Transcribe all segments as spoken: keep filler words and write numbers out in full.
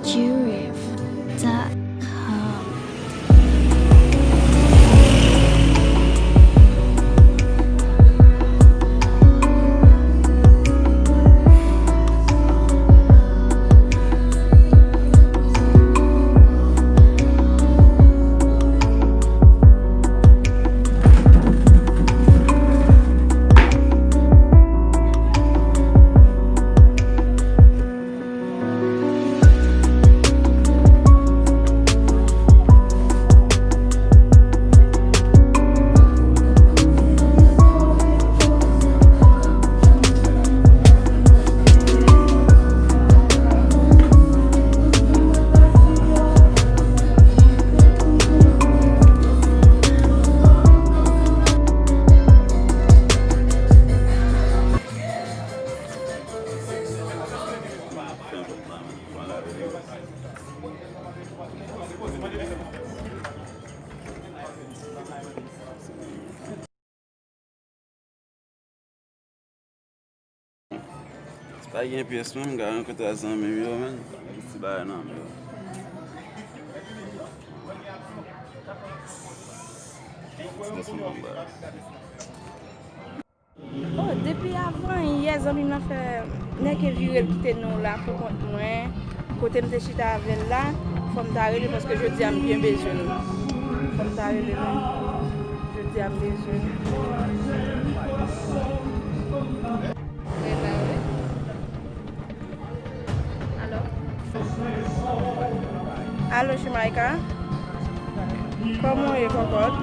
Jurif dot com. Pa gen pyès menm, m ka rankontre ak zanmi m yo, menn. Ti bagay nan men yo. Ti bagay. Oh, depi avan yè, zanmi m nan fè nèke vire l kite nou la pou kont mwen. Kote m te chita avè l la, fò m ta rele paske jodi a m byen bezwen l. Fò m ta rele non. Jodi a m bezwen l. Rela, wi. Alo? Alo, Shimaika? Kòman w ye, kòkòt?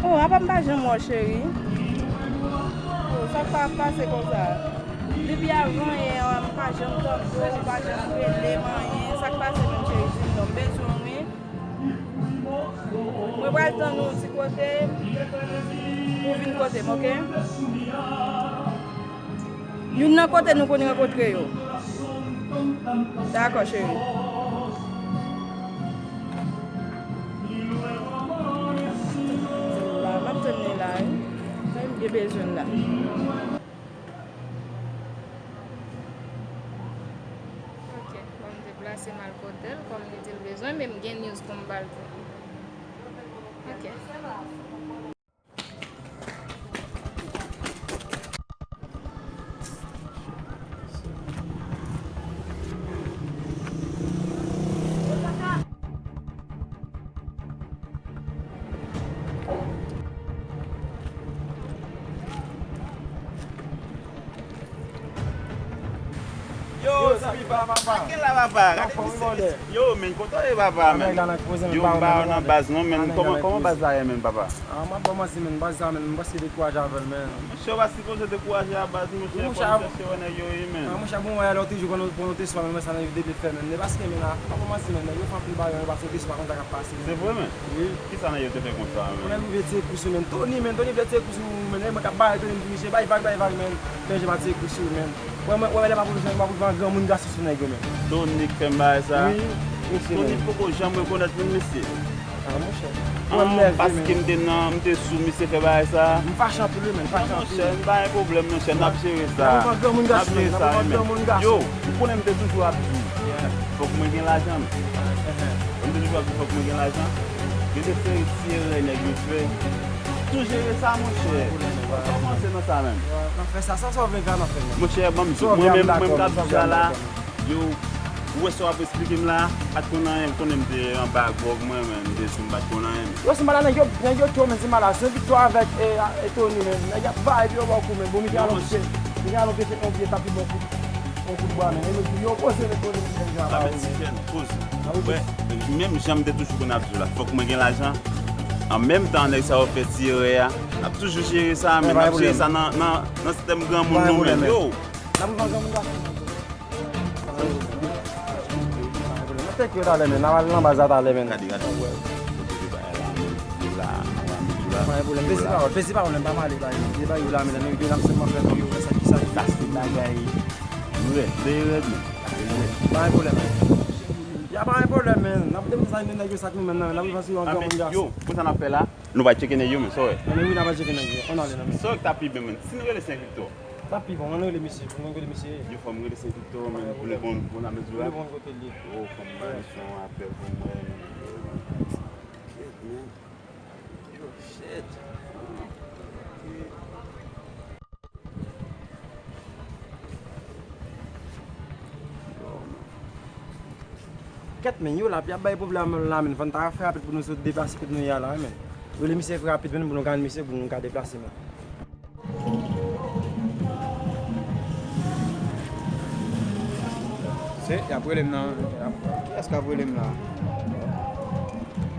Oh, apa m pa janm wè w, cheri? Oh, sa k pa pase konsa? Depi avan yè a, m pa janm tande w, ou pa janm rele m, anyen. Sa k pase menm, cheri? Di m non, m bezwen w, wi. Mwen pral tann ou yon ti kote pou w vin kote m, oke? Youn nan kote nou konn rankontre yo. Dakò, cheri. M ap tann li la, wi. Sa m gen bezwen la. Ok, bon, m deplase m al kote l, kòm li di l bezwen, men m gen news pou m ba l tou. Ok. Yo, zanmi pa, papa. Anken la, papa. Gade misye. Yo, men, kote w ye, papa, men? Yo, m ba w nan baz, non, men. Kòman, kòman baz la ye, men, papa? Ah, m ap ba w manti, men, baz la, men, m panse dekouraje avè l, men. Monchè, w pa sipoze dekouraje a baz, monchè, fò nou chèche wè nèg yo, wi, men. Ah, monchè, bon, wè, lè w te jwe pou nou, pou nou te swa, men, sa nan depi fè, men. Depaske, men, la, pa pou manti, men, nèg yo fè anpil bagay, men, paske w te swa konn sa k ap pase, men. Se vre, men. Wi. Kisa nèg yo te fè konsa, men? Mwen menm, m vle tire kou sou, men. Tony, men, Tony vle tire kou sou, men, nèg mwen k ap bare Tony, m di, misye, bay vag, bay vag, men. Fè jè pa tire kou sou, men. Wè, mwen, wè, lè m ap pran, m ap pran granmoun gason sou nèg yo, men. Tony k fè m bagay sa? Wi, mesye, men. Tony poko janm rekonèt moun, mesye. Ah, monchè. Ah, paske m te nan, m te sou misye fè bagay sa. M fache anpil, wi, men, m fache anpil. Non, monchè, m pa gen pwoblèm, monchè, n ap jere sa. N ap jere sa, wi, men. Yo, ou konnen m te toujou ap di, fòk mwen gen lajan. M te toujou ap di, fòk mwen gen lajan. Gen de seri ti erè nèg yo fè. Tou jere sa, monchè. Kòmanse nan sa menm. N ap fè sa, sa, sa w vle fè, n ap fè, men. Monchè, ban m di, mwen menm, mwen m k ap di sa la. Yo, ou wè sa w ap esplike m la, pa t konn anyen, m konnen m te anba gwòg mwen, men m te sou m pa t konn anyen. Yo, Simba la, nèg yo, nèg yo cho, men Simba la, se Viktwa avèk, e, e Tony, men nèg y ap vibe, yo bò kou, men bon, Miguel alon pete, Miguel alon pete, on pye tapi bon kout, on kout bwa, men yo poze, men Tony, men Simba la, men ti jèn, poze. Wè, menm jan m te toujou konn ap di w la, fòk mwen gen lajan. An menm tan, nèg sa yo fè ti erè a, n ap toujou jere sa, men n ap jere sa nan, nan, nan sistèm granmoun nou menm, yo. N ap viv an granmoun gason. Thank you, talè, men. N a pral nan baz la talè, men. Gade, gade. Pa gen pwoblèm. Peze pawòl, peze pawòl, men pa pale, pa gen. Peze pawòl, men n ap sèlman fè pou yo wè sa ki sa ki. Sa se bagay rèd, se rèd, men. Pa gen pwoblèm, men. A pa gen pwoblèm, men. N ap depoze sa, men nèg yo sa k nou menm nan, men n ap defanse yon granmoun gason. Yo, pou sa n ap fè la, nou va tcheke nèg yo, men, sa w wè. Men wi, n ap tcheke nèg yo. Ann ale nan men. Sa w wè k t ap pi byen, men. Si nou rele Sen Viktò. T ap pi bon, ann rele misye, pou nou rele misye. Yo fò m rele Sen Viktò, men, pou nou konn, pou n ap mezire. Pou nou konn kote l ye. Oh, fò m ba misye yon apèl pou mwen, men. Shit, man. Yo, shit. Kèt, men, yo la, y ap bay pwoblèm la, men. Fò n ta fè rapid pou nou sot deplase kote nou ye a la, men. Rele misye rapid, men, pou nou ka jwenn misye, pou nou ka deplase, men. Se, y ap rele m nan. Y ap, kiyès k ap rele m la?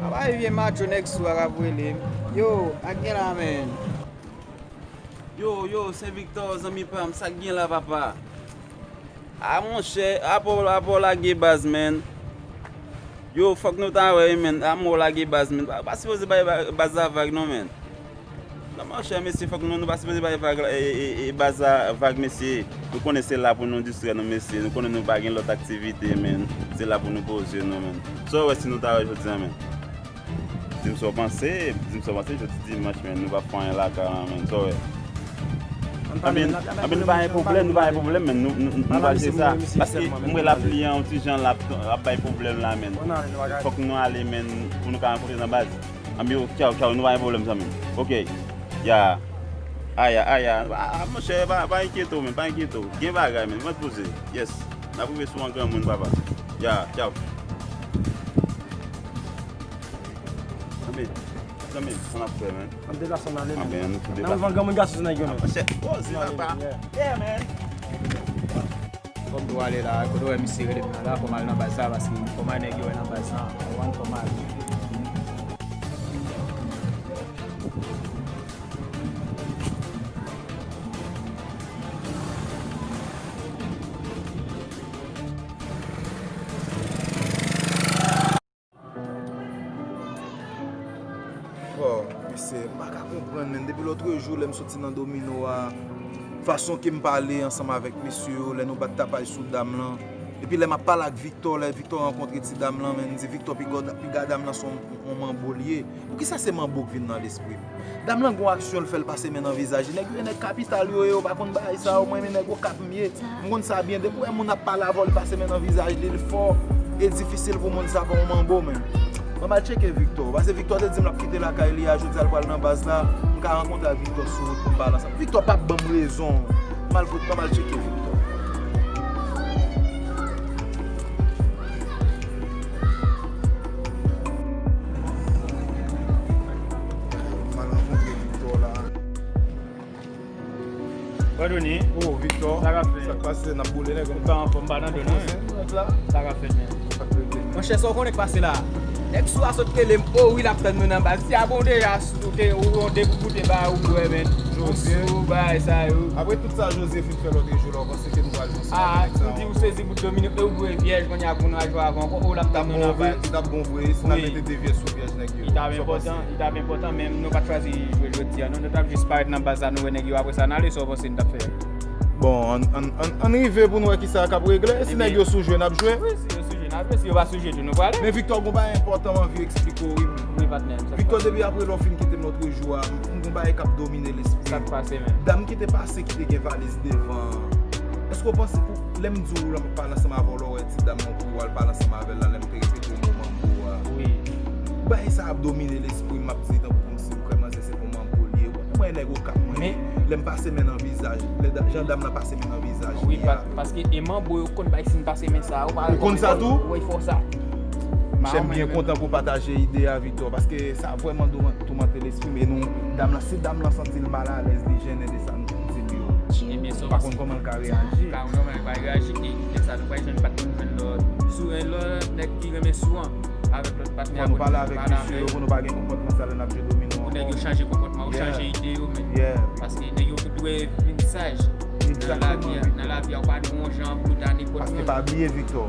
A pa vye macho nèg sou a k ap rele m. Yo, sa k gen la, men? Yo, yo, Sen Viktò, zanmi pa m, sa k gen la, papa? A, monchè, apa w, apa w lage baz, men. Yo, fòk nou ta wè, men. A, mwen w lage baz, men. Pa, pa sipoze bay ba-, baz la vag, non, men. Non, monchè, mesye, fòk nou, nou pa sipoze bay vag la, e, e, e, baz la vag, mesye. Nou konnen se la pou nou distrè nou, mesye. Nou konnen nou pa gen lòt aktivite, men. Se la pou nou poze nou, men. Sa w wè si nou ta wè jodi a, men? Di m sa w panse, di m sa w panse, jodi dimanch, men, nou p ap fè anyen lakay la, men, sa w wè. Anben, anben, nou pa gen pwoblèm, nou pa gen pwoblèm, men, nou, nou, nou pral jere sa. Paske m wè lapli an, yon ti jan l ap, ap bay pwoblèm la, men. Fòk nou ale, men, pou nou ka rankontre nan baz. Anben, tchaw, tchaw, nou pa gen pwoblèm, zanmi m. Oke. Ya. Aya, aya. A, a, monchè, pa, pa enkyete w, men, pa enkyete w. Gen bagay, men, mwen poze. Yes. N ap rive sou yon granmoun, papa. Ya, tchaw. Zanmi, zanmi, sa n ap fè, men? Ann deplase, ann ale, men. Anben, ann tou deplase. Nan mouvman granmoun gason, nèg yo, men. Chèk, poz, papa. Yeah, man. Fò m tou ale la, kote w wè misye rele m nan la, fò m al nan baz la, paske fò m al nèg yo wè nan baz la, ann fò m ale. Bon, mesye, m pa ka konprann, men, depi lòtrejou, lè m soti nan domino a, fason ke m pale ansanm avèk mesye yo, lè nou bat tapaj sou dam lan, epi lè m ap pale ak Victor, lè Victor rankontre ti dam lan, men, m di Victor, piga, piga dam lan se yon, yon manbo l ye. Poukisa se manbo k vin nan lespri m? Dam lan gon aksyon l fè, l pase men nan vizaj li. Nèg yo, nèg kapital yo ye, yo pa konn bagay sa yo. Mwen, men nèg Okap m ye. M konn sa byen. Depi w wè moun ap pale avè w, li pase men nan vizaj li, li fò. E difisil pou moun sa pa yon manbo, men. Mwen, m al tcheke Victor. Paske Victor te di m l ap kite lakay li a, jodi a l pral nan baz la. M ka rankontre ak Victor sou wout pou m pale ansanm. Victor p ap ban m rezon. M al, m al tcheke Victor. M al rankontre Victor la. Pardonne. Oh, Victor. Sa k ap fèt? Sa k pase? N ap boule nèg. Ou ka anfòm, pa nan do non. Sa k ap fèt, men? Sa k rete, men? Monchè, sa w konnen k pase la? Nèg sou a sot rele m, oh wi, l ap tann nou nan baz. Si a bon deja, ou te, ou yon de pou goute ba ou bwè, men. Jose. Ou sou bagay sa yo. Apre tout sa Jose fin fè lòtrejou la, ou panse ke nou pral jwenn sa? Ah, ou di ou sezi bout domino e ou bwè vyèj, kounye a pou nou al jwe avè ankò, ou l ap tann nou nan baz. Li t ap bon vre, li t ap bon vre, si n ap mete de vyèj sou vyèj nèg yo. Li t ap enpòtan, li t ap enpòtan, men nou pa t chwazi jwe jodi a, non, nou t ap jis parèt nan baz la, nou wè nèg yo, apre sa, n ale, sa w panse n t ap fè? Bon, ann, ann, ann, ann rive pou n wè kisa k ap regle, si nèg yo sou jwe, n ap jwe. Wi, si yo sou jwe, n ap jwe, si yo pa sou jwe tou, nou prale. Men Victor, gon bagay enpòtan m anvi eksplike w, wi, men. Wi, patnè, sa k pase? Victor, depi apre lè w fin kite m lòtrejou a, m, m gon bagay k ap domine lespri m. Sa k pase, men? Dam ki te pase, ki te gen valiz devan an. Èske w panse, pou, lè m di w, lè m ap pale ansanm avè w, lè w wè ti dam nan, pou w al pale ansanm avè l la, lè m te repete w mo manbo a? Wi. Bagay sa ap domine lespri m, m ap di tankou kòmsi ou kwè manzè se pou manbo l ye. Ou konnen mwen nèg Okap mwen ye. Lè m pase men nan vizaj, lè da-, jan dam nan pase men nan vizaj li a. Wi, pa-, paske e manbo yo konn bay siy pase men sa a. Ou konn sa tou? Wi, fò sa. Chè, m byen kontan pou w pataje ide a, Victor, paske sa vrèman touman-, toumante lespri m. E nou, dam lan, si dam lan santi l malalèz, li jennen de sa nou di l yo. Ebyen, sa w panse? M pa konn kòman l ka reyaji. Ka, kòman l ka reyaji? E lè sa a, nou pa janm pa t konn jwenn lòt. Sou yon lòt nèg ki renmen sou an, avèk lòt patnè a, fò nou pale avèk mesye yo, pou nou pa gen konpòtman sa lè n ap jwe domino ankò. Pou nèg yo chanje konpòtman yo, chanje ide yo, men. Paske nèg yo dwe vin saj nan lavi a. Nan lavi a, ou pa dwe yon jan pou ta nenpòt moun. Paske pa bliye, Victor,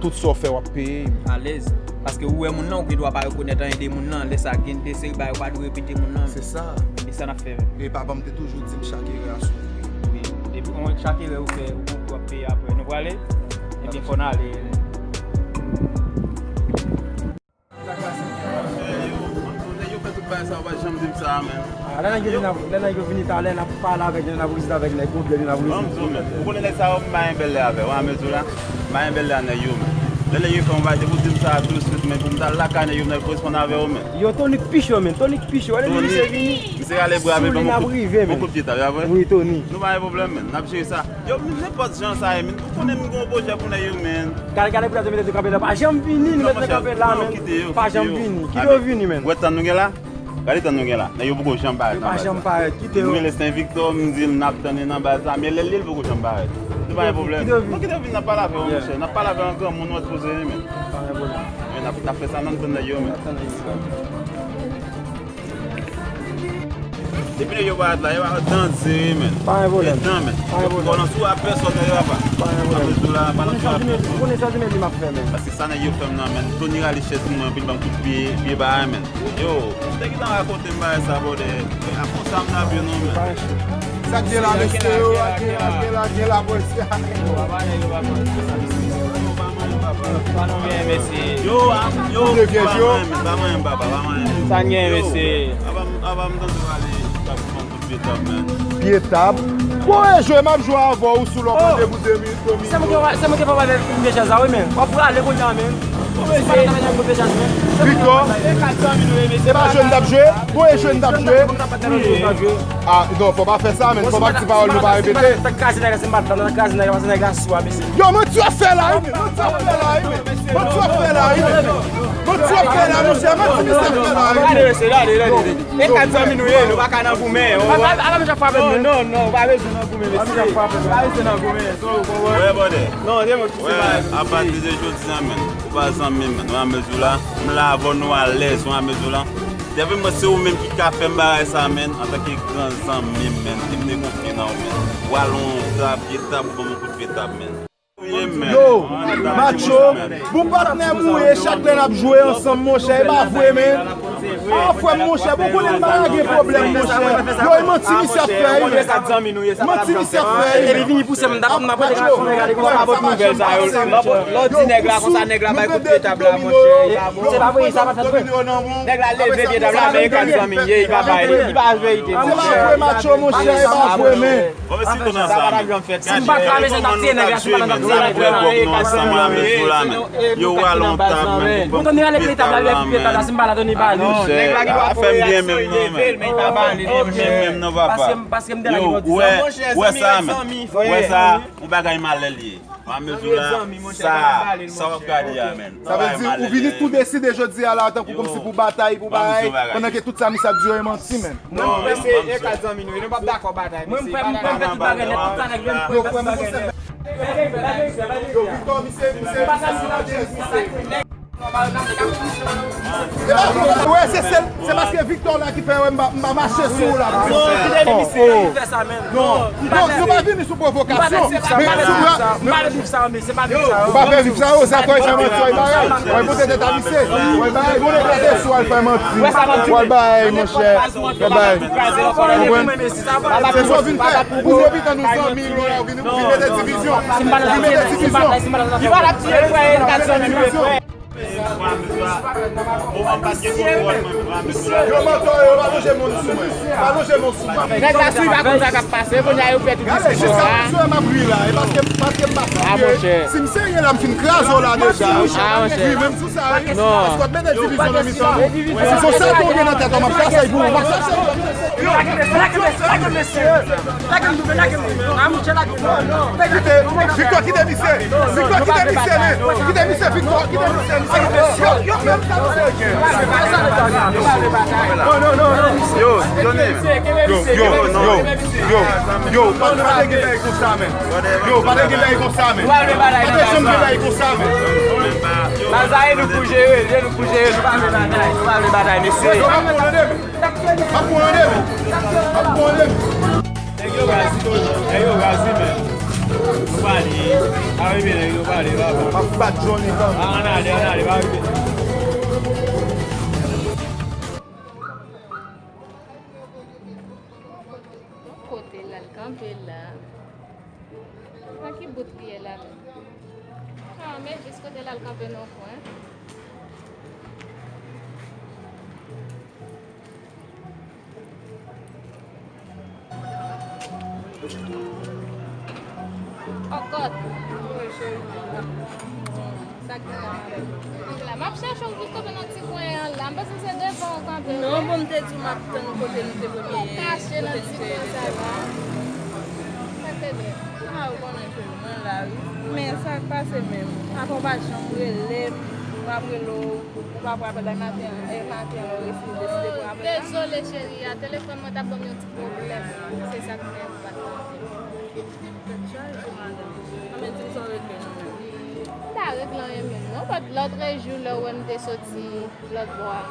tout sa w fè, w ap peye. Alèz. Paske ou wè moun nan, ou gen dwa pa rekonèt anyen de moun nan. Lè sa a, gen de seri bagay ou pa dwe repete moun nan. Se sa. E sa n ap fè menm. E papa m te toujou di m, chak erè a se yon pri. Wi. Depi yon, chak erè ou fè, ou, ou ap peye apre. Nou prale? Ebyen, fò n ale. Yo fè tout bagay sa, yo pa janm di m sa, men. Ah, lè nèg yo vin ap, lè nèg yo vini talè, n ap pale avèk nèg, n ap rezide avèk nèg, pwoblèm yo n ap rezide. Ban m di w, men. Ou konnen nèg sa yo, m pa gen bèl lè avè yo, an mezi la. M pa gen bèl lè a nèg yo, men. Lè nèg yo fè yon bagay, depi w di m sa tou swit, men, pou m ta lakay nèg yo, m ta koresponn avè yo, men. Yo, Tonic Picho, men. Tonic Picho, wè, depi misye vini, misye rale bra, men, ban m yon kout pye tab, a vre? Wi, Tony. Nou pa gen pwoblèm, men. N ap jere sa. Yo, nenpòt jan sa ye, men. Ou konnen m gen yon pwojè pou nèg yo, men. Gade, gade pou gade yo kanpe la. Pa janm vini, nou met nèg kanpe la, men. Pa janm vini. Kite yo vini, men. Wè tan nou gen la? Gade tan nou gen la. Nèg yo poko janm parèt nan baz la. Pa janm parèt, kite yo. M rele Sen Viktò, m di l n ap tann li nan baz la, men lè l li, l poko janm parèt. Nou pa gen pwoblèm. Kite yo vini. Non, kite yo vini, n ap pale avè yo, monchè. N ap pale avè yo an granmoun, nou wè poze li, men. Pa gen pwoblèm. Men n ap, n ap fè sa, n ap tann nèg yo, men. N ap tann nèg yo. Depi nèg yo parèt la, yo pa danze, men. Pa gen pwoblèm. Yo dan, men. Pa gen pwoblèm. Yo balanse sou a pèsòn, nèg yo pa. Pa gen pwoblèm. Yo balanse sou a pèsòn. Ou konnen sa, se men li m ap fè, men. Paske sa nèg yo fè m nan, men. Tony rale chèz pou mwen, epi l ban m kout pye, pye ba a, men. Yo, m te gentan rakonte m bagay sa, brother. A konsa m t ap ye non, men. Sa k gen la, mesye yo, a gen la, a gen la, a gen la, bwè. Yo, a, yo, pa manyen, papa, pa manyen, papa, pa manyen. Sa n gen, mesye? Yo, apa m, apa m tande w ale, t ap pran kout pye tab, men. Pye tab? Bon, e jwe, m ap jwe avè w sou lòk randevou de mi. Se mwen ki va, se mwen ki va pale vye chèz la, wi, men. W ap prale kounye a, men. Viktò, e pa jwe n t ap jwe? Bon, e jwe n t ap jwe? Ah, non, fò pa fè sa, men. Fò pa di pawòl nou pa repete. Yo, manti w ap fè la, wi, men. Manti w ap fè la, wi, men. Manti w ap fè la, wi, men. Manti w ap fè la, monchè. Manti misye ap fè la, wi, men. E kat zanmi nou ye, nou pa ka nan goumen. Apa m ap frape, non, non, non, ou pa bezwen nan goumen, mesye. Ou pa bezwen nan goumen. Wè, brother. Non, se mwen ki se pa. Apati de jodi a, men, ou pa zanmi m, men. Ou a mezi la, m la avè w, nou alèz, ou a mezi la. Depi mwen se ou menm ki ka fè m bagay sa, men, antanke gran zanmi m, men, ki m te konfye nan ou, men. Ou al yon tab, pye tab, ou ban m yon kout pye tab, men. Yo, Matcho, bon patnè m ou ye, chak lè n ap jwe ansanm, monchè, e pa vre, men. Ah, frè m, monchè, bon, konnen m pa ka gen pwoblèm, monchè. Yo, e manti misye ap fè, wi, men. Manti misye ap fè, wi, men. Epi vini pouse m, m t ap, m ap rete gade konsa. Lè w di nèg la konsa, nèg la bay kout pye tab la, monchè. Se pa vre, sa pa fèt vre. Nèg la leve pye tab la, men e kat zanmi m ye, li pa bay, li pa verite, monchè. Se pa vre, Matcho, monchè, e pa vre, men. Bon, men si tou nan sa, men. Si m pa t la, men se m t ap tiye nèg la, si m pa t la, m t ap tiye nèg la. Yo, wè, lontan, men. Bon, Tony rale pye tab la, li rale pye tab la, si m pa la, Tony pa li. Afè m byen menm, non, men. Afè m byen menm, non, papa. Paske m, paske m te la. Yo, wè, wè sa, men. Wè sa, yon bagay malè l ye. Mezou la, sa, sa w ap gade a, men. Sa vle di, ou vini tou deside jodi a la, tankou kòmsi pou batay, pou bagay, pandan ke tout sa misye ap di yo e manti, men. Non, mesye, e kat zanmi nou ye, nou p ap dakò batay, mesye. Mwen, m fè, m fè tout bagay nèt, tout sa nèt, mwen, m fè tout bagay nèt. Yo, Victor, misye, misye, misye. Wè, se sèl, se paske Victor la ki fè wè m pa, m pa mache sou ou la. Non, kite misye, li fè sa, men. Non, non, nou pa vini sou pwovokasyon. M pa vle viv sa, men se pa viv sa, yo. Ou pa vle viv sa, yo, sa kwè fè manti, wè bagay. Wè pote tèt a misye. Wè bagay, bon eklate sou al fè manti. Wè bagay, monchè. Wè bagay. Konprann? Se sa w vin fè. Ou se pitan nou zanmi, ou vin, vin mete divizyon. Vin mete divizyon. Li pa t ap tiye frè, li pa t zanmi nou, frè. Yo, mantò yo, pa lonje men w sou mwen. Pa lonje men w sou mwen. Nèg la sou, li pa konn sa k ap pase, kounye a yo fè tout diskisyon sa. Gade, jiska kounye a m ap ri la, e paske, paske m pa serye. Si m serye la, m fin kraze w la deja. M ap ri menm sou sa, wi. Paske w ap mete divizyon nan mitan nou. Si se sa ke w gen nan tèt ou, m ap kase pou ou, m ap kase pou ou. Lage m, mesye, lage m, mesye. Lage m toufe, lage m toufe. A, monchè, lage m. Kite, Victor, kite misye. Victor, kite misye, men. Kite misye, Victor, kite misye, misye. Yo, yo, yo, yo, yo, yo, yo, yo, yo, pa, pa te gen bagay konsa, men. Yo, pa te gen bagay konsa, men. Pa te janm gen bagay konsa, men. Bazaye nou pou jere, nou pou jere, nou pa vle batay, nou pa vle batay, mesye. Yo, pa pran nan men. Ap pran nan men. Ap pran nan men. Nèg yo raz wi, nèg yo raz wi, men. Nou pale, pa rive, nèg yo pale, papa. M ap bat Johnny kanmenm. Ann ale, ann ale, pa rive. Kote l al kanpe la? Nan ki bout li ye la menm? Ah, men jis kote l al kanpe nan kwen. Okòt. Wi, cheri. Sa k gen la, madanm? Ann la, m ap chèche w jis kanpe nan ti kwen an la. M panse se devan w kanpe, wi. Non, bon, m te di w m ap tann kote nou te premye, kote nou te desann an. Ou kache nan ti kwen sa la. Sa k te gen? A, ou konnen, cheri, mwen la, wi. Men sa k pase menm? Apa w pa t janm rele m, m ap rele w, ou pa pran apèl la maten an, e maten an, ou resi-, deside pran apèl la? Dezole, cheri, a, telefòn mwen t ap ban m yon ti pwoblèm. Se sa k fè m pa t antre. Tèt chaje, madanm. Anben, di m sa w regle non, menm. M pa regle anyen menm, non, but lòtrejou, lè w wè m te soti lòt bò a,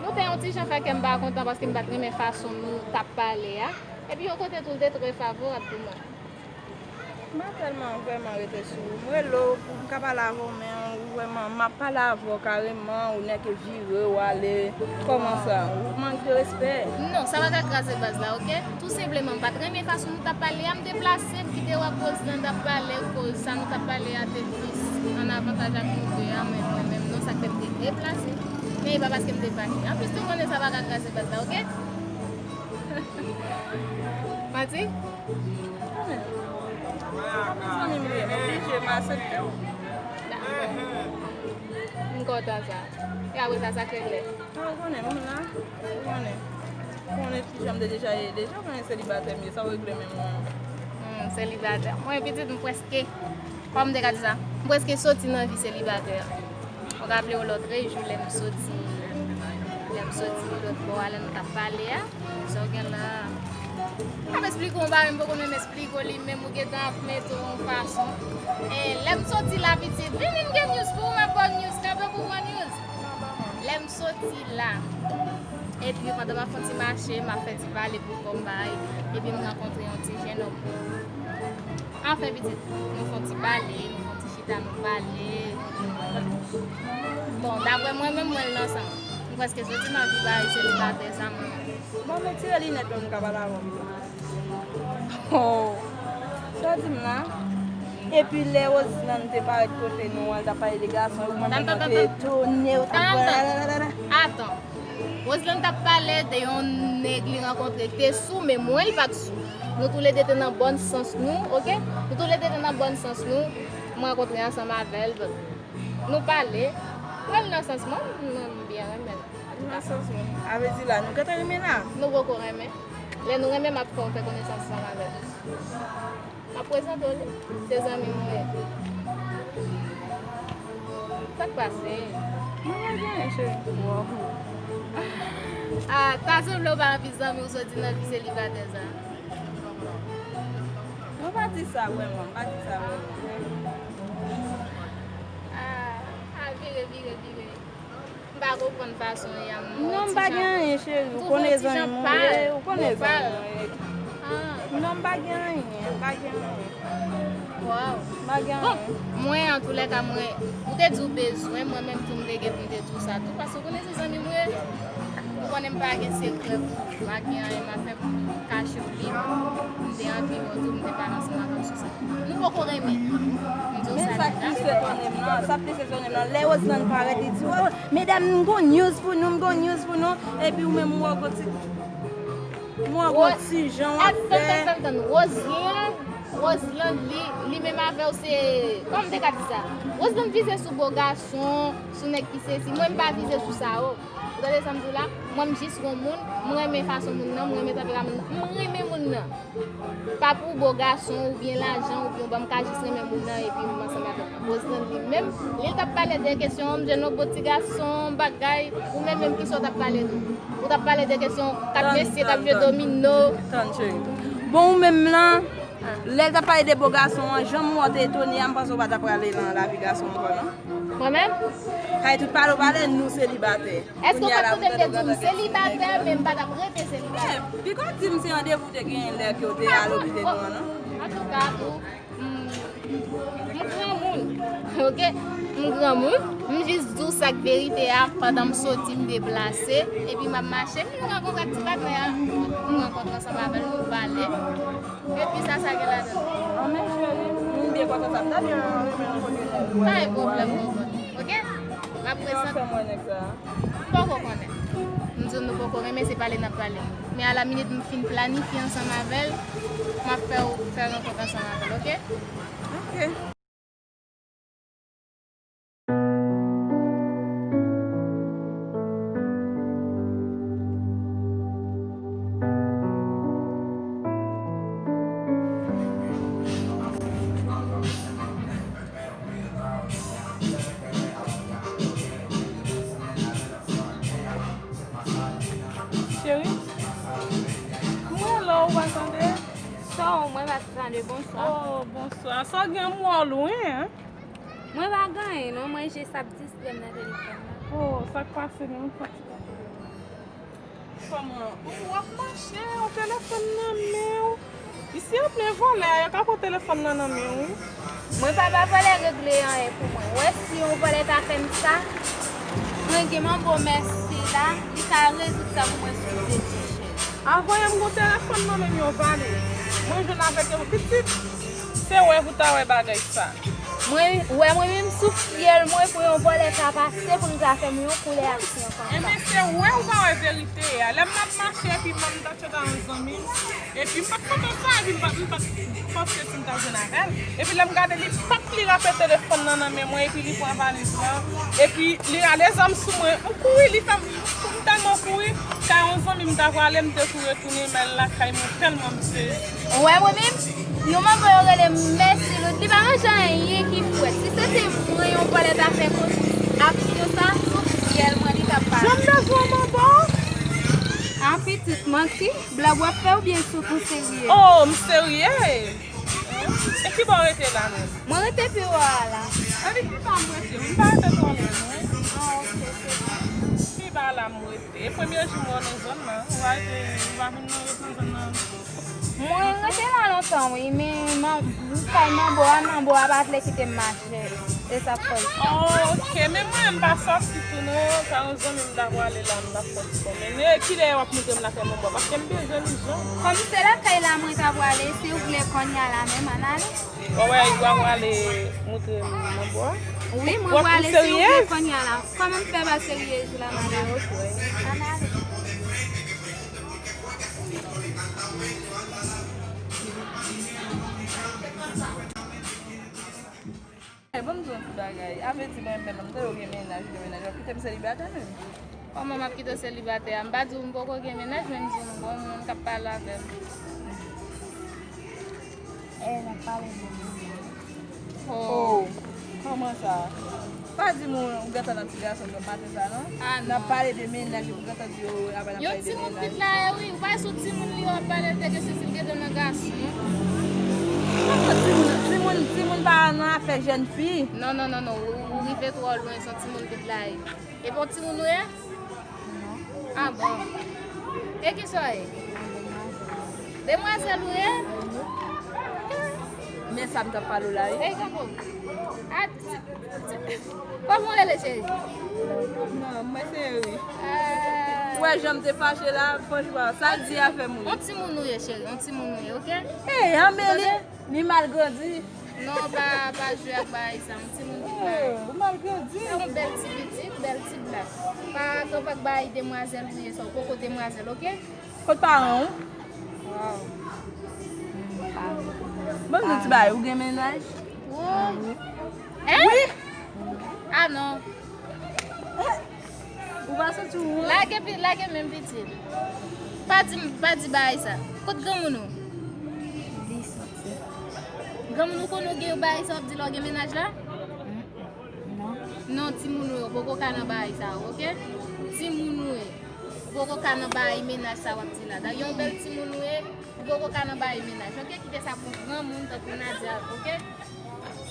nou te yon ti jan fè kè m pa kontan paske m pa t renmen fason nou t ap pale a. Epi yon kote tou, l te trè favorab pou mwen. M pa tèlman vrèman rete sou ou. M rele w pou m ka pale avè w, men ou vrèman, m ap pale avè w kareman, ou nèk vire, w ale. Kòman sa? Ou mank de respè. Non, sa pa ka kraze baz la, oke? Tou senpleman, m pa t renmen fason nou t ap pale a, m deplase, m kite w ak Roseland ap pale, koz sa nou t ap pale a te plis an avantaj ak nou de a, men mwen menm non, sa k fè m te deplase. Men e pa paske m te fache. Anplis, tou konnen sa pa ka kraze baz la, oke? Manti? Konnen. Sa pa zanmi m ye, m oblije, m aksepte w. Dakò. M kontan sa. E apre sa, sa k regle? A, ou konnen, moun la, ou konnen. Ou konnen kijan m te deja ye deja, ou konnen selibatè m ye, sa w regle menm mwen. Hmm, selibatè. Mwen, pitit, m prèske, kòman m te ka di sa? M prèske soti nan vi selibatè a. Ou raple w lòtrejou lè m soti, lè m soti lòt bò a, lè nou t ap pale a, sa w gen la. M ap esplike w yon bagay, m poko menm esplike w li menm, ou gentan ap mete w yon fason. E, lè m soti la, pitit, vini m gen news pou ou, m ap ba w news, kanpe pou w pran news. Lè m soti la, epi pandan m ap fè yon ti mache, m ap fè ti pale pou kò m bay, epi m rankontre yon ti jennonm. Anfen, pitit, nou fè yon ti pale, nou fè yon ti chita, nou pale. Bon, daprè mwen menm, mwen l nan san m. M prèske soti nan vi bay selibatè sa mwen. Bon, men tire linèt mwen, m ka pale avè w. Oh, sa w di m la? Epi lè Roseland te parèt kote nou an, l t ap pale de gason, ou mwen menm mwen te etone, ou t ap... Atan. Roseland t ap pale de yon nèg li rankontre ki te sou, men mwen li pa t sou. Nou toulede te nan bòn sans nou, oke? Nou toulede te nan bòn sans nou. M rankontre ansanm avè l, nou pale. Mwen l nan sans mwen, m, m byen renmen l. Nan sans mwen. A vle di la, nou gentan renmen la? Nou poko renmen. Lè nou renmen, m ap fè w fè konesans ansanm avè l. M ap prezante w li. Se zanmi m ou ye. Sa k pase? Mwen pa gen anyen, cheri. Wow. Ah, ta sanble w pa anvi zanmi w soti nan vi selibatè sa. Mwen pa di sa vrèman, m pa di sa vrèman. Ah, ah, vire, vire, vire. M pa konprann fason y ap... Non, m pa gen anyen, cheri. Ou konnen zanmi m ou ye, ou konnen zanmi m ou ye. Ah. Non, m pa gen anyen, m pa gen anyen. Waw. M pa gen anyen. Bon, mwen, antoulèka, mwen, ou te di w bezwen, mwen menm tou, m te gen pou m te di w sa tou, paske ou konnen se zanmi m ou ye. Ou konnen m pa gen sekrè pou ou, m pa gen anyen m ap fè pou m kache w li. M te anvi wè w tou, m te pale ansanm avè w sou sa. Nou poko renmen. M di w sa nèt la. Men sa k plis etone m nan, sa k plis etone m nan, lè Roseland parèt, li di, "Oh, medam, m gon news pou nou, m gon news pou nou." Epi ou menm, ou wè w gon ti, ou wè w gon ti jan w ap fè. Atann, atann, atann. Roseland, Roseland, li, li menm avè w se, kòman m te ka di sa? Roseland vize sou bo gason, sou nèg ki sesi. Mwen, m pa vize sou sa, o. Ou tande sa m di w la? Mwen, m jis yon moun, m renmen fason moun nan, m renmen tanperament moun nan, m renmen moun nan. Pa pou bo gason, oubyen lajan, oubyen, bon, m ka jis renmen moun nan, epi m ansanm avè l. Roseland li menm, lè l t ap pale de kesyon, m jwenn yon bo ti gason, bagay, ou menm menm, kisa w t ap pale tou? Ou t ap pale de kesyon kat mesye k ap jwe domino. Tann, cheri. Bon, ou menm lan, lè l t ap pale de bo gason an, jan m wè w te etone a, m panse w pa t ap prale nan lavi gason ankò, non? Mwen menm? Kay tout pale w pale, nou selibatè. Èske w pa t koute m te di w m selibatè, men m pa t ap rete selibatè? Eh, piga w di m se randevou w te genyen lè ke w te al obite nou an, non? Antouka, tou, m, m granmoun, oke? M granmoun, m jis di w sa k verite a, pandan m soti, m deplase, epi m ap mache, m rankontre ak ti patnè a, m rankontre ansanm avè l, nou pale. Epi sa, sa gen ladan l? Anmè cheri, m byen kontan sa. M ta byen renmen rankontre nou. Pa gen pwoblèm, Kokot. Oke? M ap prezante. Fè m wè nèg sa. M poko konnen. M di w nou poko Ou renmen se pale n ap pale. Men alaminit m fin planifye ansanm avè l, m ap fè w fè rankont ansanm avè l, oke? Oke. Cheri, m rele w, ou pa tande? Sa w, mwen pa tande, bonswa. Oh, bonswa. Sa w gen, m wè w lwen, en? Mwen pa gen anyen, non. Mwen jis ap distrè m nan telefòn nan. Oh, sa k pase menm? Kòman? Ou ap mache, yon telefòn nan men w. Isi an plen vòlè, yo ka pran telefòn nan nan men w, wi. Mwen pa ba vòlè regle anyen pou mwen. Ou wè si yon vòlè ta fè m sa, mwen gen manbo mèsi la, li ka rezoud sa pou mwen sou de ti chèz. Avan yè m gen yon telefòn nan men m, yon valiz. Mwen jwenn avèk yon pitit. Se wè pou ta wè bagay sa. Mwen, ou wè mwen menm sou fyèl mwen pou yon vòlè ta pase pou l ta fè m yon koulè aksyon konsa. Ebyen, se wè ou pa wè verite a. Lè m ap mache epi m ta tchota yon zanmi m, epi m pa t kontan sa, epi m pa, m pa t panse si m ta jwenn avè l. Epi lè m gade li, pap, li rape telefòn nan nan men mwen, epi li pran valiz lan, epi li rale zam sou mwen. M kouri, li fè m, m tèlman kouri, kay yon zanmi m ta prale, m te kouri tounen, men lakay mwen tèlman m sezi. Ou wè mwen menm? Yon manbo yo rele m Mèsi Loud, li pa manje anyen ki frèt. Si se te mwen, yon vòlè ta fè kout aksyon sa, sou fyèl mwen li t ap pase. Jan m bezwen yon manbo? A pitit, manti, blag w ap fè oubyen sou tou serye? Oh, m serye. E ki bò w rete la menm? Mwen rete pi wo a la. Epi pi ba m rete, m pa rete twò lwen non. Ah, ok, se bon. Pi ba la m rete. E premye jou m wè w nan zòn nan, ou pa rete, ou pa vin nan, ret nan zòn nan. Mwen rete la lontan wi, men man, kay manbo a, manbo a pa vle kite m mache. E sa k fè l. Oh, ok, men mwen m pa sòti tou non, kay yon zanmi m ta prale la, m ta sòti. Bon, men, men kilè w ap montre m lakay manbo a? Paske m bezwen li jan. Kòm se lakay la mwen ta prale, si w vle kounye a la menm, ann ale. Bon, wè, w ap prale montre m manbo a? Wi, mwen prale si w vle kounye a la. Kòman m fè pa seryez la, madanm? Ann ale. Hey, ban m di w yon ti bagay. A vle di mwen menm, m tande w gen mennaj, ou gen mennaj, w ap kite m selibatè menm? Kòman m ap kite w selibatè a? M pa di w m poko gen mennaj, men m di w m gon moun k ap pale avè m. Eh, n ap pale de mennaj. Oh, kòman sa? Pa di m ou gentan nan ti gason jòb maten sa non. Ah, non. N ap pale de mennaj, ou gentan di yo ap pale de mennaj. Yon timoun pitit la ye wi, ou pa sou timoun li yo ap pale de kesyon si l gentan nan gason. Kòman timoun, timoun, timoun pa nan afè jèn fi? Non, non, non, non, ou, ou rive twò lwen, se yon timoun pitit la ye. E bon timoun ou ye? Non. Ah bon. E kisa w ye? Demwazèl ou ye? Men sa m t ap pale w la wi. Ey, kanpo. A, ti, ti, kòman w rele cheri? Non, mwen se Eri. Ah. Ou wè jan m te fache la, franchman, sa l di a fè m ri. On timoun ou ye cheri, on timoun ou ye, oke? Ey, anmeli. Li mal grandi. Non, pa, pa jwe ak bagay sa, yon timoun pitit la ye. Oh, ou mal grandi. Se yon bèl ti pitit, bèl ti blag. Pa kanpe ak bagay demwazèl ou ye sa, ou poko demwazèl, oke? Kot paran w? Waw. Bon, m di ti bagay, ou gen mennaj? Woy. Hein? Wi. Ah non. Ou pa santi w wont? Lage pi, lage men m piti. Pa di, pa di bagay sa. Kot granmoun ou? Li soti. Granmoun ou konnen w gen yon bagay sa w ap di la w gen mennaj la? Mm, non. Non, timoun ou ye, ou poko ka nan bagay sa, oke? Timoun ou ye. Ou poko ka nan bagay mennaj sa w ap di la. Dayè yon bèl timoun ou ye, ou poko ka nan bagay mennaj, oke? Kite sa pou granmoun tankou Nadia, oke?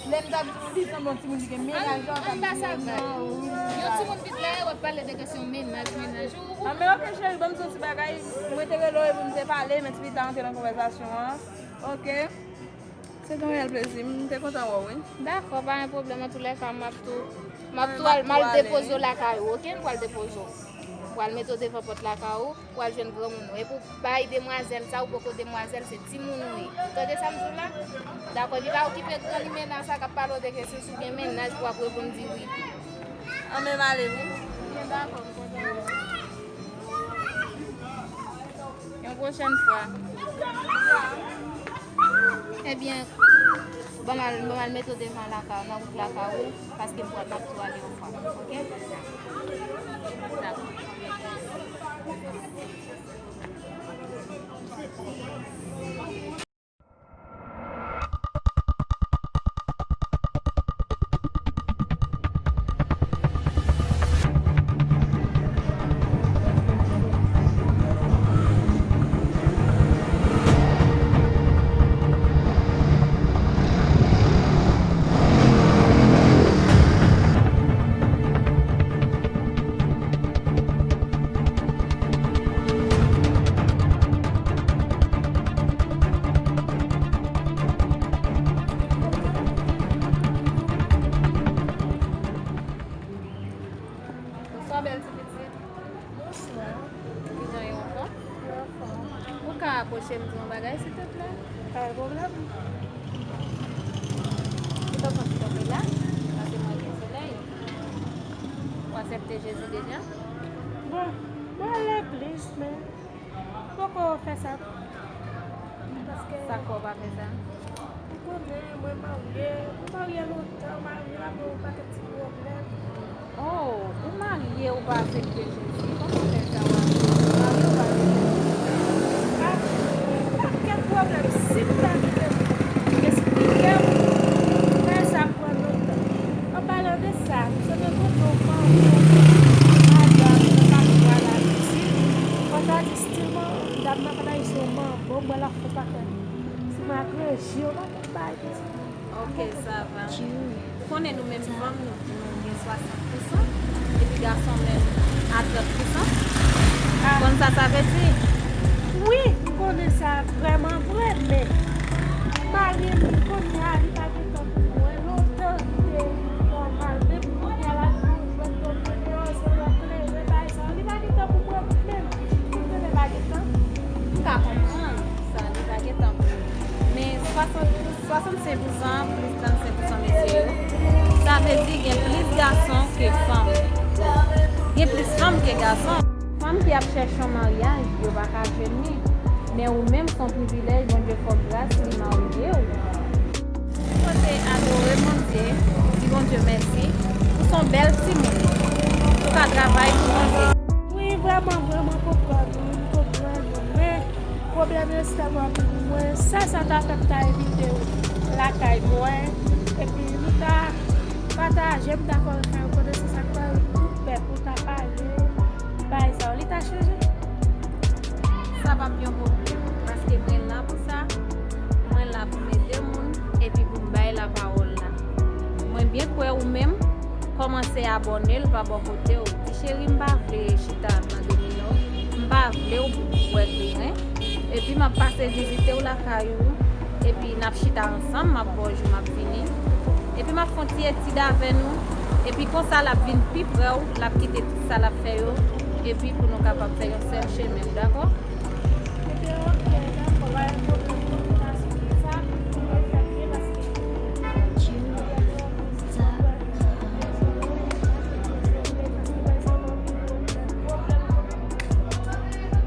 Lè m t ap di w li sanble yon timoun ki gen mennaj la, w t ap di m non, wi. Yon timoun pitit la, w ap pale de kesyon mennaj, mennaj. Ou, ou... Ah, men oke, cheri, ban m di w yon ti bagay. Mwen te rele w epi m te pale, men ti pitit la rantre nan konvèsasyon an. Oke. Se te yon reyèl plezi. M te kontan wè w, wi. Dakò, pa gen pwoblèm. Antoulèka, m ap tou, m ap tou al, m al depoze w lakay ou, oke? M pral depoze w. M pral mete w devan pòt lakay ou. Ou al jwenn granmoun ou. Epi w bay demwazèl sa, ou poko demwazèl, se timoun ou ye. Ou tande sa m di w la? Dakò, epi pa okipe granmoun mennaj sa k ap pale w de kesyon si w gen mennaj pou w ap reponn di wi. An men m ale wi. Byen, dakò, m kontan. Pwochèn fwa. Ebyen, ban m al, ban m al mete w devan lakay ou, nan wout lakay ou, paske m pral, m ap tou ale yon fwa. Oke? Dakò. Bonswa, bèl ti pitit. Bonswa. Kijan ye, ou anfòm? Mwen anfòm. Ou ka apwoche m di yon bagay, silteplè? Pa gen pwoblèm. Ou t ap santi tonbe la? Paske mwen gen solèy. Ou aksepte Jezi deja? Bon, mwen legliz, men m poko fè sa. Paske sa k fè w pa fè sa? Ou konnen, mwen marye, mwen marye lontan, marye la ban yon pakèt ti pwoblèm. Oh, ou marye, ou pa aksepte Jezi? Kòman w fè sa, w marye, ou marye, ou pa aksepte Jezi? Ah, pakèt pwoblèm, si m ta kite w esplike w, men sa ap pran lontan. An palan de sa, m sot rankontre yon manbo, madanm nan pa vin wè l Ayiti. Pandan di stilman, dam nan pa t Ayisyen, yon manbo, m wè l ap fè pakèt. Si m agresi yo, m ap bay piti. Ok, sa va. Ou konnen nou menm fanm, nou, nou gen swasant pousan, epi gason menm a trant pousan. Ah. Ou konn sa sa vle di? Wi, m konnen sa vrèman vre, men mari m kounye a, li pa gen tan pou mwen. Lontan, li te nòmal, men pou kounye a, la, li jwenn domino, se lè kleren, bay sa, li pa gen tan pou mwen menm. Pou mwen, li pa gen tan. M ka konprann sa, li pa gen tan pou mwen. Men swasant, swasannsenk pousan plis trannsenk pousan mesye yo, sa vle di gen plis gason ke fanm. Gen plis fanm ke gason. Fanm ki ap chèche yon maryaj, yo pa ka jwenn li. Men ou menm, se yon privilèj, Bondye fè w gras, li marye w. Mwen te adore Bondye, di Bondye mèsi. Ou se yon bèl timoun. Ou ka travay pou Bondye. Wi, vrèman, vrèman konprann ou, m konprann ou. Men, pwoblèm yo se tèlman anpil pou mwen. Sèl sa ta fè m ta envite w lakay mwen. Epi nou ta pataje, m ta fè w fè yon konesans ak mari m, pou pèp ou ta pale, bagay sa yo, li ta chanje. Sa p ap yon pwoblèm, paske mwen la pou sa, mwen la pou m ede moun, epi pou m bay lapawòl la. Mwen byen kwè ou menm, kòmanse abòne l pa bò kote w. Ti cheri, m pa vle chita nan domino, m pa vle w wè kleren, epi m ap pase vizite w lakay ou, epi n ap chita ansanm, m ap ba w jou, m ap vini, epi m ap fè yon ti etid avè nou, epi konsa l ap vin pi prè w, l ap kite tout sa l ap fè yo, epi pou nou kapab fè yon sèl chemen, dakò? Ebyen, ok, dakò, pa gen pwoblèm, konbinasyon konsa, nou fè byen paske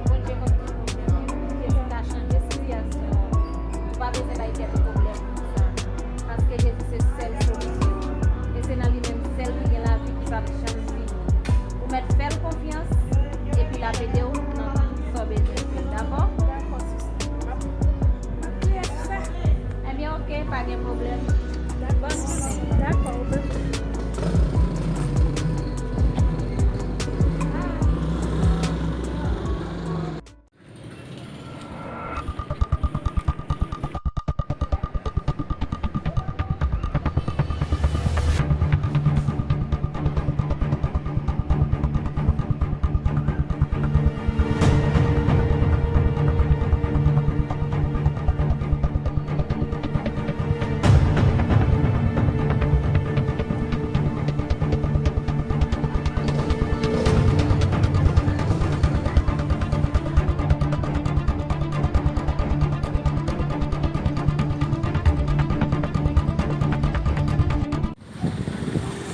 Bondye konn tout pwoblèm. Jezi ka chanje sitiyasyon an. Ou pa bezwen bay tèt ou pwoblèm pou sa. Paske Jezi se sèl solisyon. E se nan li menm sèl ki gen lavi ki p ap janm fini. Ou mèt fè l konfyans, epi l ap ede w nan tout sa w bezwen fè. Dakò? Dakò, sista. M ap, m ap priye sou sa. Ebyen, ok, pa gen pwoblèm. Dakò, sista. Dakò, ok.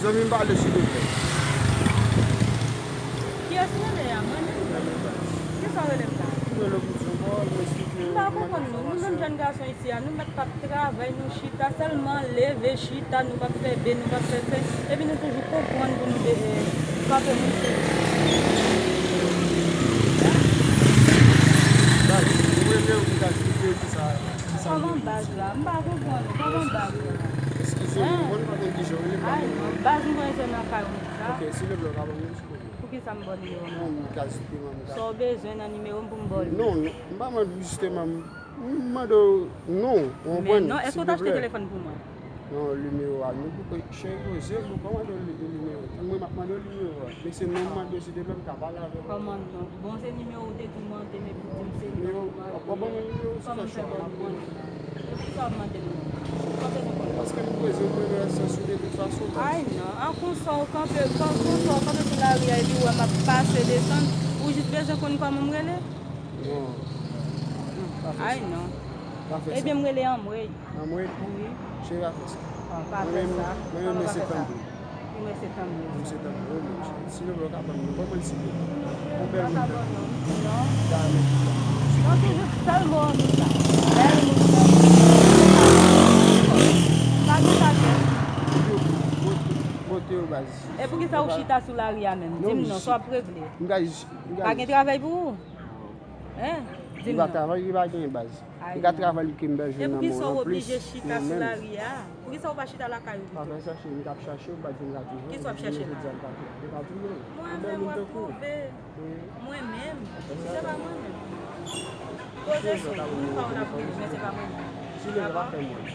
Zanmi m, pale silvouplè. Kiyès ou rele a? Mwen menm? Kisa w rele m la? M pa konprann nou. Nou menm jèn gason isi a, nou mèt p ap travay, nou chita, sèlman leve, chita, nou p ap fè be, nou p ap fè fè, epi nou toujou konprann pou nou de, eh, kanpe moun sou. Baz, ou rele yo pou ta esplike yo kisa, kisa l vle di. Kòman baz la? M pa konprann. Kòman baz la? Eskize m, mwen pa konn kijan w rele, m pa konprann. Ay, non, baz m konn se nan kay ou sa. Ok, silvouplè, w ka ban m yon ti kote. Poukisa m ba w nimewo m? Non, m ka esplike manmi. Sa w bezwen nan nimewo m pou m ba w li? Non, non, m pa mande w jisteman, m mande w non, w konprann? Men non, èske w ta achte telefòn pou mwen? Non, nimewo a, nou pou cheri poze, m pa mande w nimewo. Tank mwen m ap mande w nimewo a. Men se non m mande w silvouplè, m ka pale avè w. Kòman non? Bon, se nimewo w te di w mande m epi w di m se non. Nimewo, w ap ban mwen nimewo w, se fè chwa m ap pran. Kòman m fè ban w nimewo? E poukisa w ap mande m non? Ou pa bezwen konnen. Paske m poze, m rele sa sou de tout fason, baz. Ay non, an konsa w kanpe, an konsa w kanpe sou lari a epi w wè m ap pase desann, ou jis bezwen konn kòman m rele? Non. Pa fè sa. Ay non. Pa fè sa. Ebyen m rele anmwey. Anmwey? Wi. Cheri, pa fè sa. Pa fè sa. Mwen menm, mwen menm, se tanbri. Mwen se tanbri. Mwen se tanbri, wi, menm cheri. Silvouplè, w ka ban m non, ban mwen l silvouplè. Yon bèl moun tankou w. Non. Dame. Non, se jis sèl mo an tout la. Bèl moun tankou w. Pa gen sa ke. Yo, kote yo, baz? E poukisa ou chita sou lari a menm? Di m non, sa w ap regle? M ka jis, m ka jis. Pa gen travay pou ou? Hein? Di m non. Li pa travay, li pa gen baz. Li ka travay, li ke m bezwen nan men w. E poukisa w oblije chita sou lari a? Poukisa w pa chita lakay ou pito? Pa fè sa, cheri, m t ap chache w, m pa t vin lakay ou. Kisa w ap chache la? Jodi a, m pa t, m pa t touye w. Mwen menm, w ap twouve. Mwen menm? Se pa mwen menm. Poze sou moun pa w la pou li, men se pa mwen menm. Silvouplè, pa fè m wont.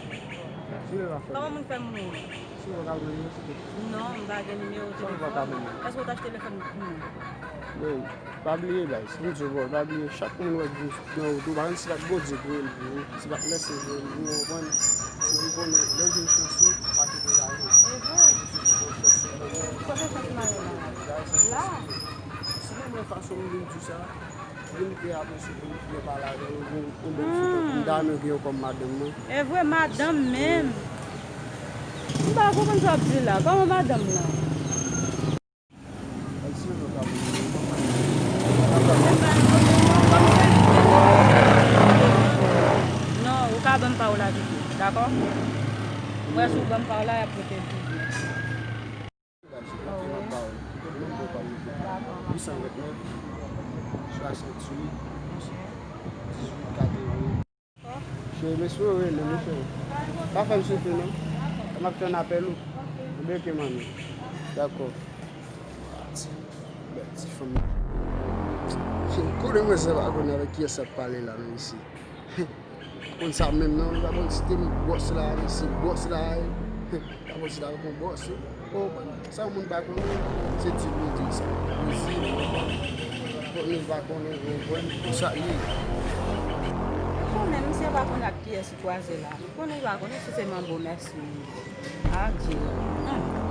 Silvouplè, pa fè m wont. Kòman moun fè moun wont? Silvouplè, ka ban m nimewo w? Non, m pa gen nimewo telefòn. Èske w t achte telefòn pou mwen? Men, pa bliye, baz. M di w, bro, pa bliye, chak moun wè k vin nan wout ou, pa konn si pa t Bondye voye l pou ou, si pa t lèse voye l pou ou, w konprann? Se pou konnen, lè w jwenn chans ou, pa kite l ale. E vre. Se pou chans ou. Kote chans m ale la? La. Si mwen wè fason m vin di sa, vin pe apre sou pou m pale avè w, yon, yon bèl foto pou m ta renmen gen w kòm madanm mwen. E vre, madanm menm? M pa konprann sa w ap di la. Kòman madanm lan? Non, ou ka ban m pa w la pito, dakò? Mwen si w ban m pa w la, y ap rete l toujou. Baz, kote m ap ba w li. Kote m ap ba w li. Uit san vennèf, swasanntuit, dizuit, katreven. Cheri, m espere w rele m, wi, cheri. Pa fè m soufri, non. M ap tann apèl ou. Oubyen ke manmi. Dakò. Ti, bèl ti fanm. Cheri, konnen mwen sa pa konnen avèk kiyès l ap pale la, non, isi. Konn sa menm non, li pa konn si te m bòs la, li se bòs la. Li pa konn si l avèk yon bòs. Ou konprann? Sa yon moun pa konnen, se di l di sa. Li di, ou konprann? Fòk nou pa konnen, ou konprann? Pou sa li ye. Ou konnen, misye pa konn ak kiyès li kwaze la. Ou konnen, li pa konnen si se manbo mèsi. Adye. Hum.